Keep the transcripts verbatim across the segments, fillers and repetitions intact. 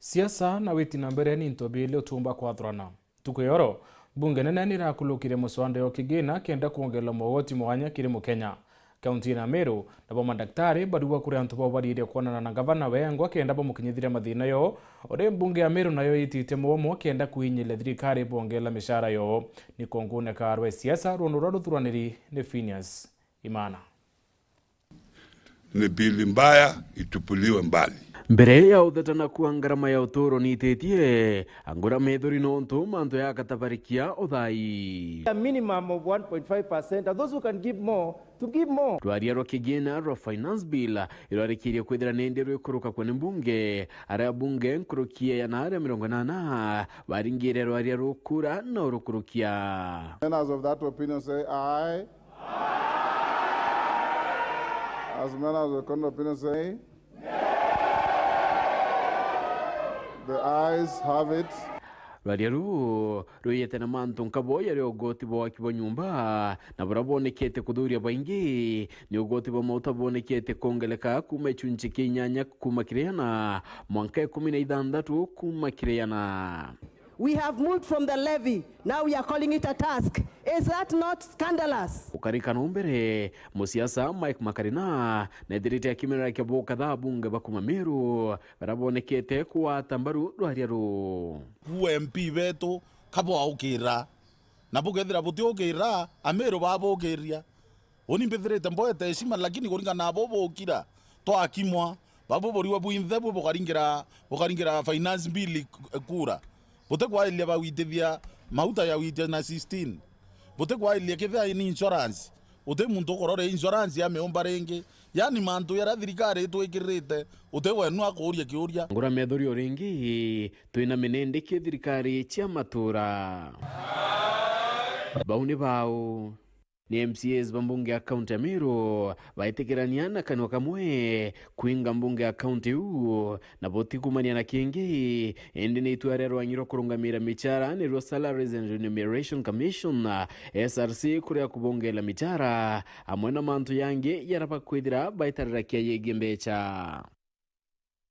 Siasa na witi na mbere ni into biili utumba kwathurana. Ntuku ya oro, mbunge nene ni irakulukire muswada yo kigina kenda kwongerera mogoti mwanya kiri Mukenya. Kaunti ya Meru, nabo madaktari bariuga kuri antu bao bariirie kwonana na gavana wengwa kenda bamukinyithiria mathina yoo, uri mbunge ya Meru nayo itite muomo kenda kwinyiria thirikari bongerera micara yoo. Ni kongune ka rwe siasa rwondo rwa ruthuraniri ni Phineas Imana. Ni bili mbaya, itupuliwe mbali. Mbere ya uthetana kuua ngarama ya uturo niititie angura methori nontu mantu ya gatabarikia uthai. A minimum of one point five percent, and those who can give more, to give more. Rwaria rwa kigina rwa Finance Bill irwarikirie kwithira nindi rwikuruka kwe ni mbunge, aria bunge nkuruki ya na aria mirongo inana baringire rwaria rukura na urukurukia. Members of that opinion say aye. As many as the contrary opinion say, the ayes have it. Rwaria ruu rwiyite na mantu nkabo yari ugoti bwa waki bwa nyumba na buria bwonekete kuthuria baingi ni ugoti bwa mauta bwonekete kwongereka kuuma gicunchi kia inyanya kuuma kiri ana mwanka ikumi na ithanthatu kuuma kiri ana. We have moved from the levy, now we are calling it a task. Is that not scandalous? Ukarikana umbere, musiasa Mike Makarina nethirite akimerera kia bukatha abunge ba kuma Meru baria bonekete kugwata mbaru rwaria ruu. Ku M P betu ka bwaukira, na bukethira butiukira, Ameru babukiria. Uni mbithirite mboete heshima, lakini kuringana na bo bukira, twakimwa, babu buriwa bwinthe bwi bukaringira, bukaringira finance bill kura. Butikwairiria bawitithia mauta ya witia na sixteen. Butikwairiria kethira ni insurance. Uti muntu ukurora insurance ya miumba ringi. Yani mantu jaria thirikari itwikirite, uti wenu akuuria kiuria. Ngura methurio ringi, twina minindi ki thirikari cia matura. Bau ni bau. Ni M C As ba mbunge ya kaunti ya Meru baitikirania na kanua kamwe kwinga mbunge ya kaunti iu, na butikumania na kingi, indi ni itua ria rwang'i rwa kurungamira michara, nirwo Salaries and Remuneration Commission, S R C, kuria kubongela michara, amwe na mantu yangi jaria bakwithira baitarira kia yegie mbecha.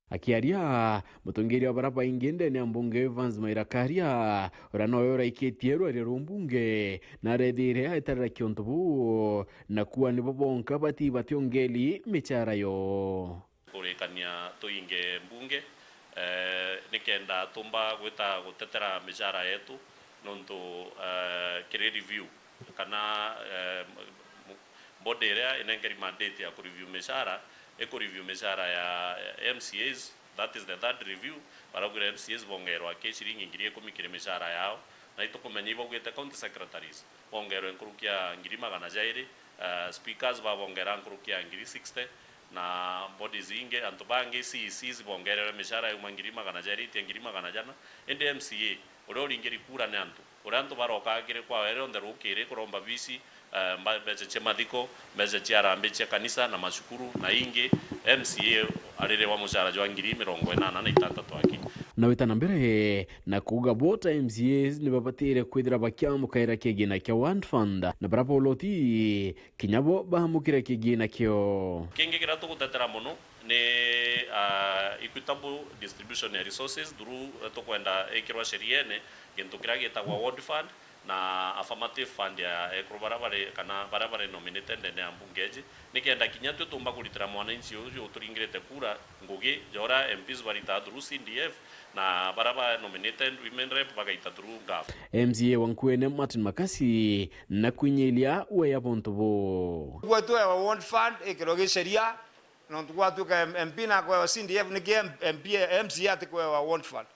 Akiaria, mutongeria wa baria baingi ndene ya mbunge Evans Maira Karia, uria nowe uraikitie rwaria ruu mbunge, na arethire aitarira kiuntu buu, na kuua nibo bonka bati bationgeli michara yoo. Kurikania tuinge mbunge, eh, nikenda tumba gwita gutetera michara yetu, nontu, eh, kiri review kana, eh, body iria inenkeri mandate ya kureview michara, ikureview michara ya M C As, that is the third review, baraugire M C As bongerwa ki ciringi ngiri ikumi kiri michara yao, na itukumenya ibaugite county secretaries bongerwe nkuruki ya ngiri magana jairi, eh, speakers babongera nkuruki ya ngiri sixty, na bodies ingi, antu bangi C E Cs bongererwe michara yauma ngiri magana jairi itia ngiri magana jana, indi M C A uria uringiri kura ni antu. Uria antu barokaa kiri kwawe rionthe rukiri kuromba visi, eh, mba-, mbeca cia mathiko, mbeca cia harambee cia kanisa na macukuru na ingi, M C A aririwa mucara jwa ngiri mirongo inana na itantatu aki. Na wita na mbere na kuuga bo ta M C As ni babatire kwithira bakiamukaira kigina kia One Fund, na baria boloti kinya bo baamukire kigina kio. Kingi kiria tugutetera mono ni, ah, equitable distribution ya resources through, eh, tukwenda ikirwa sheriene gintu kiria gitagwa ward fund na affirmative fund ya ekuru baria bari, kana baria bari nominated ndene ya mbunge iji, nikenda kinya twi tumba kuritira mwananchi uju uturingirite kura ngugi ja uria M Ps baritaa through C D F na baria ba nominated women rep bagaita through gov. M C A wa Nkuene Martin Makasi na kwinyilia weya bontu buu. Gwetu ya ward fund ikirwa gi sheria. Nontu gwatuika M P na akwewa C D F, niki M P, M C A atikwewa ward fund?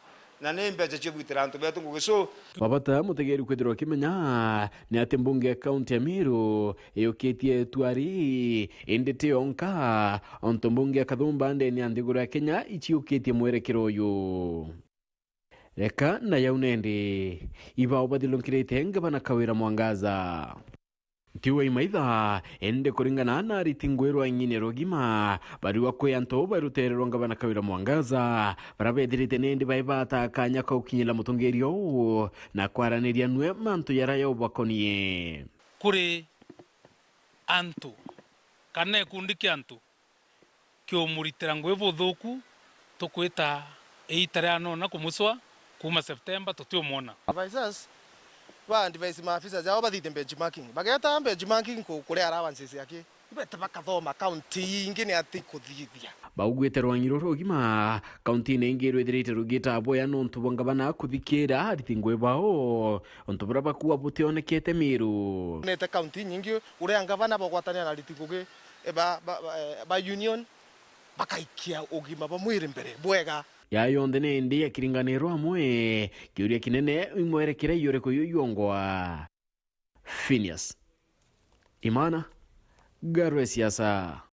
Na ni mbeca cia gwitira antu betu ngugi. So, wa bata mutegeri kwithirwa ukimenya ni ati mbunge ya kaunti ya Meru iyukitie itua ri, indi ti yonka, ontu mbunge ya Kathumba ndene ya nthiguru ya Kenya iciukitie mwerekero uyu. Reka na yau nendi, ibao bathilunkirite ngavana Kawira Mwangaza. Ntiuga imaitha, indi kuringana na ariti ngui rwang'ini rugima, bariuga kwi antu bairutererwa ngavana Kawira Mwangaza, baria bethirite nindi baibata kanya ka gukinyira mutongeria uu na kwaraniria nwe mantu jaria jaubakonie. Kuri antu kana gikundi kia antu kiumuritira ngui buthuku tukwita Ita ria nona kumucwa kuma September tutiumwona. Advisors ba advise maafisa jao bathithie benchmarking. Bageta benchmarking ku-, kuria allowances yake. Ibete bakathoma kaunti ingi ni ati kuthithia. Baugwite rwangi ruru rugima, kaunti-ini ingi rwithirite rugita bwea nontu bwa ngavana kuthikira ariti ngui bao, untu buria bakua butionekete Miru. Nete kaunti nyingi uria ngavana bagwatanira na ariti ngugi, eh, ba, ba, ba, eh, ba union, bakaikia ugima bwa mwiri mbere bwega. Ya yonthe nindi akiringanirwa amwe, kiuria kinene imwerekera iuriku yu yongwa. Phineas Imana, Ngarwe Siasa.